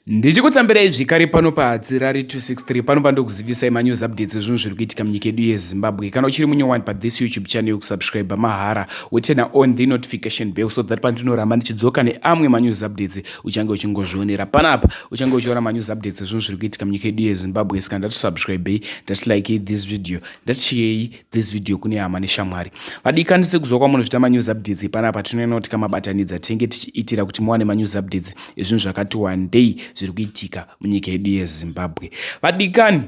Ndichikutambirai zvekare pano paHadzirari 263 pano pandokuzivisai manews updates ezvinhu zviri kuitika munyika yedu yeZimbabwe. Kana uchiri munyowani pathis YouTube channel kusubscribe mahara woturn on the notification bell so that pandinoramba ndichidzoka neamwe manews updates uchange uchingozvionera panapa. Uchange uchiona manews updates ezvinhu zviri kuitika munyika yedu yeZimbabwe. Saka ndatisubscribei, ndatilikei this video, ndatisharei this video kune hama neshamwari. Vadikani sekuziva kwamunozvita manews updates panapa tinoona kuti kamabatanidza tinenge tichiitira kuti muwane manews updates ezvinhu zvakati wandei zviri kuitika munyika yedu yeZimbabwe. Vadikani,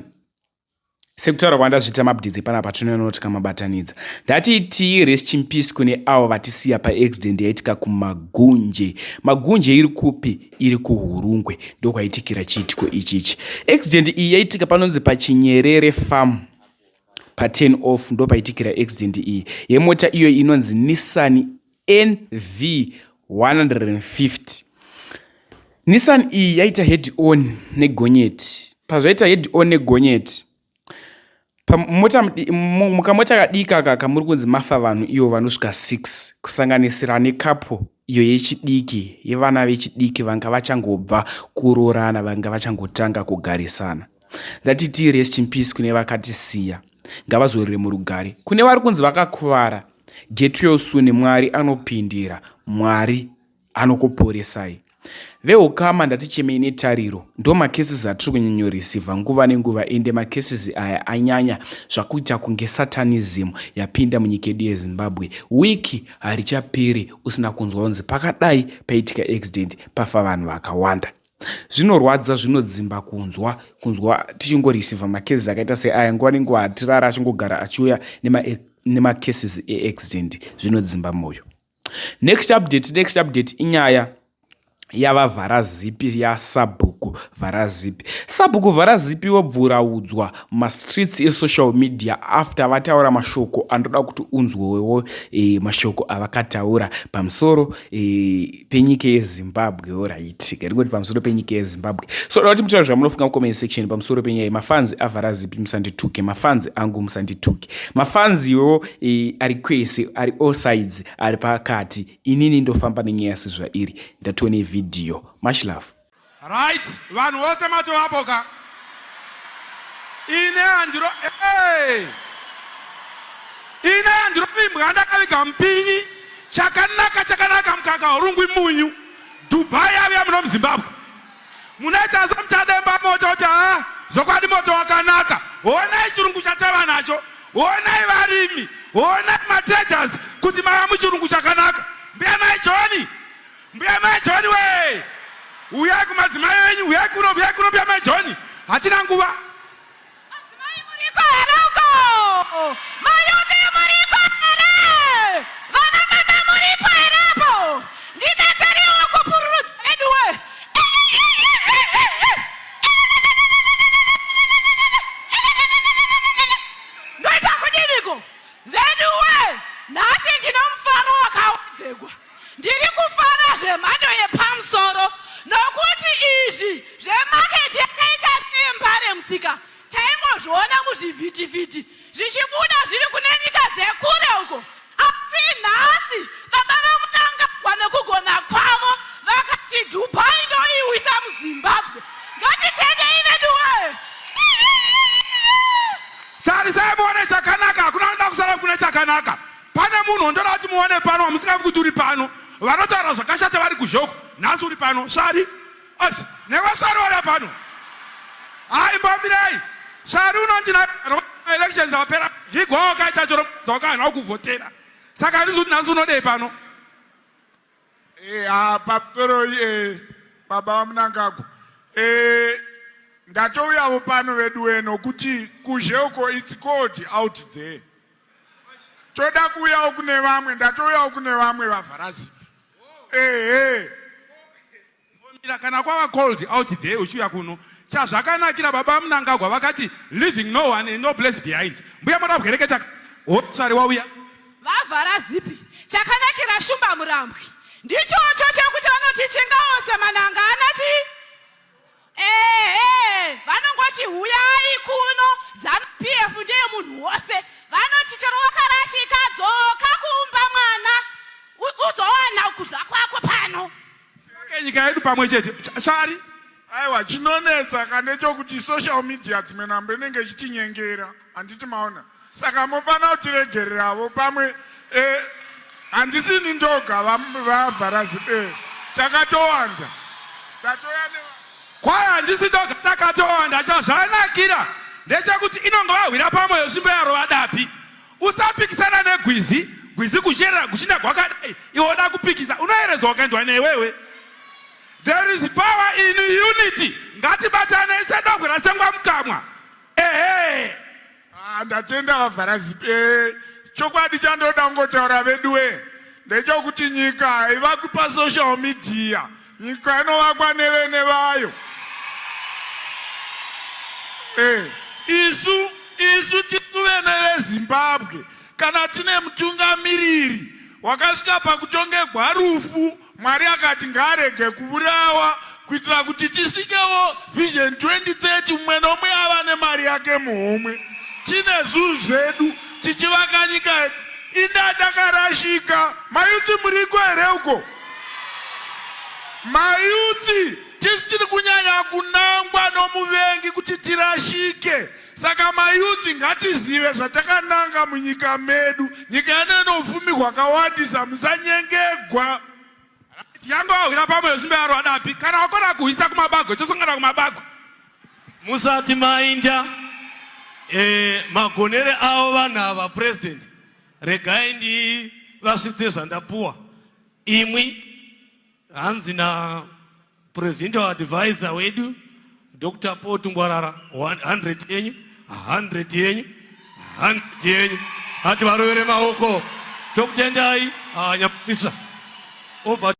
sekutaura kwandazviita maupdates panapa tinoona kuti kamabatanidza. Ndati tii rest in peace kune avo vatisiya paaccident yaitika kuMagunje. Magunje iri kupi? Iri kuHurungwe, ndokwaitikira chiitiko ichichi. Accident iyi yaitika panonzi paChinyerere farm pa10 off, ndopaitikira accident iyi yemota iyo inonzi Nissan NV 150. Nissan iyi yaita head on negonyeti. Pazvaita head on negonyeti, mukamota kadiki aka kamuri kunzi mafa vanhu ivo vanosvika 6, kusanganisira necouple iyo yechidiki, yevana vechidiki vanga vachangobva kuroorana, vanga vachangotanga kugarisana. Ngatiti rest in peace kune vakatisiya, ngavazorore murugare. Kune vari kunzi vakakuvara, get well soon. Mwari anopindira, Mwari anokuporesai. Veukama ndatichemei netariro. Ndo macases atiri kunyanyoreceiva nguva nenguva, ende macases aya anyanya zvakuita kunge satanism yapinda munyika yedu yeZimbabwe. Wiki harichaperi usina kunzwa kunzi pakadai paitika accident, pafa vanhu vakawanda. Zvinorwadza, zvinodzimba kunzwa tichingoreceiva macases akaita seaya nguva nenguva. Hatirara achingogara achiuya nemacases eaccident, zvinodzimba mwoyo. Next update inyaya yavaVharazipi, yasabhuku Vharazipi. Sabhuku Vharazipi vobvuraudzwa mumastreets esocial media after vataura mashoko anoda kuti unzwewo mashoko avakataura pamusoro penyika yeZimbabwe. Alright, ndingoti pamusoro penyika yeZimbabwe. So da kuti mutaura zvamunofunga mucomment section pamusoro penyaya. Mafans aVharazipi, musandituke. Mafans angu, musandituke. Mafans iwo ari kwese, ari all sides, ari pakati. Inini ndofamba nenyaya sezvairi. Ndatione vhidhiyo. Much love. Right, vanhu vose matovapoka. Ine handiro, hey! Ine handirovimbwa ndakaviga mupinyi. Chakanaka chakanaka, mukaka horungwi munyu. Dubai yavuya muno muZimbabwe. Munoita semuchademba moto kuti ha, zvokwadi moto wakanaka. Honai chirungu chatava nacho, honai varimi, honai matraders kuti mava muchirungu chakanaka. Mbuya mai Johni, mbuya mai Johni we, uyai kumadzimai enyu, uyai kuno, uyai kuno, mbuya mai Johni, hatina nguva. Madzimai muriko here uko? Mayuti muriko here? Vana baba muripo herepo? Ndidetseriwo kupururudza veduwe. Ndoita kudiniko? Veduwe, nhasi ndino mufaro wakawedzegwa. Ndiri kufara zvemhando yepamusoro nokuti izvi zvemarket yakaita seMbare Musika taingozviona muzvivhitivhiti zvichibuda zviri kune nyika dzekure uko, asi nhasi baba vaMnangagwa nekugona kwavo vakati Dubai ndoiwisa muZimbabwe. Ngatitendei veduwe. Tarisai muone chakanaka. Hakuna kuda kusara kune chakanaka. Pane munhu wandoda kuti muone pano wamusingavi kuti uri pano. Vanotaura zvakashata vari kuzhoko, nhasi uri pano. Svari asi newe svari wauya pano. Hai, mbambirai svari unondina elections apera zvigwa wakaita chero dzawakahana kuvhotera, saka handisi kuti nhasi unodei pano. Pamusoroi baba vaMnangagwa. Ndatouyawo pano veduwe nokuti kuzhe uko it's cold out there. Toda kuuyawo kune vamwe, ndatouyawo kune vamwe vaVharazipi. Ehe. Mira, kana kwava cold out there uchiuya kuno, chazvakanakira baba Mnangagwa vakati leaving no one and no place behind. Mbuya moda kuhereketa svari wauya. VaVharazipi, chakanakira Shumba Murambwi ndichocho chekuti vanoti chingawose mananga anati ehe, vanongoti huyai kuno. ZANU PF ndeye munhu wose. Vanoti chero wakarashika, dzoka kuumba mwana uzowana kudya kwako pano. Nyika yedu pamwe chete. Svari. Aiwa, chinonetsa ka ndechokuti social media dzimwe nhambo inenge ichitinyengera, handiti maona? Saka mofanira kutiregereravo pamwe. Handisini ndoga, vavharazibe, takatowanda, tatoya ne Kwai handisi ndoga, takatowanda. Chazvanakira ndechekuti inonge vahwira pamwoyo, svimbo yarova dapi. Usapikisana negwizi, gwizi kucherera kuchinda gwakadai, iwe uda kupikisa, unoyeredzwa ukaendwa newewe. There is power in unity. Ngatibatane sedogwe ratsengwa mukamwa, ehe. Ah, ndatenda vavharazipe. Chokwadi chandoda kungotaura veduwe ndechekuti nyika haivakwi pasocial media, nyika inovakwa nevene vayo. Isu tisu vene veZimbabwe. Kana tine mutungamiriri wakasvika pakutongegwa rufu, Mwari akati ngaarege kuurawa kuitira kuti tisvikewo Vision 2030, mumwe nomwe ava nemari yake muhomwe, tine zvinhu zvedu, tichivaka nyika yedu. Inda takarashika. Mayouth muriko here uko? Mayouth tisu tiri kunyanya kunangwa nomuvengi kuti tirashike. Saka mayouth, ngatizive zvatakananga munyika medu. Nyika yedu ine upfumi hwakawandisa, musanyengegwa. Yange wahwira pamwoyo, svimbo yarova dapi. Kana wakona kuhwisa kumabagwe, tosangana kumabagwe. Musati mainda magonere avo vanhu ava, President, regai ndivasvitse zvandapuwa. Imwi hanzi na presidential advisor wedu Dr Paul Tungwarara, 100 yenyu, 100 yenyu, 100 yenyu. Hati varovere maoko. Tokutendai. Ah, nyapisa over.